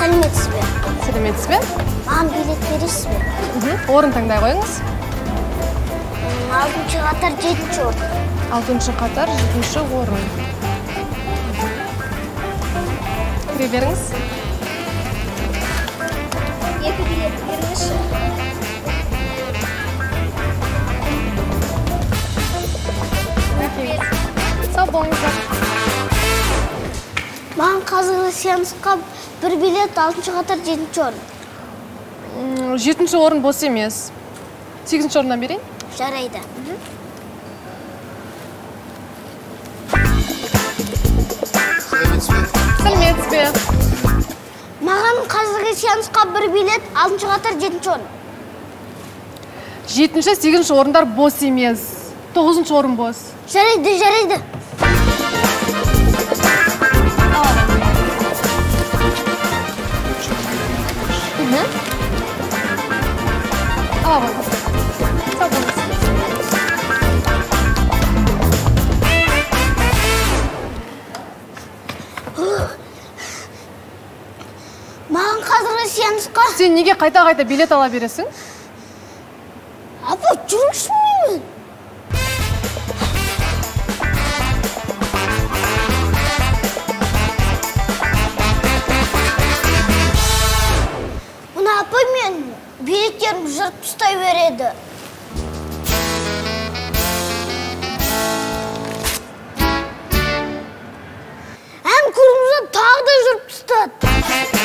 Сәлеметсіз бе? Сәлеметсіз бе? Маған билет бересіз бе? Орын таңдай қойыңыз. 6-шы қатар, 7-ші орын. 6-шы қатар, 7-ші орын. Кіре беріңіз. 2 билет беріңізші. Сау болыңыздар. Маған қазіргі сеансқа бір билет, 6-шы қатар, 7-ші орын. 7-ші орын бос емес. 8-ші орыннан берейін? Жарайды. Сәлеметсіз бе? Маған қазіргі сеансқа бір билет, 6-шы қатар, 7-ші орын. 7-ші, 8-ші орындар бос емес. 9-шы орын бос. Жарайды, жарайды. Ала қойыңыз. Сау болыңыз. Маған қазіргі сеансқа... Сен неге қайта-қайта билет ала бересің? Апа, жүріңізші мен. Мына апай мен билеттерімді жырып тастай береді. Ән көрімізді тағы да жырып тастады.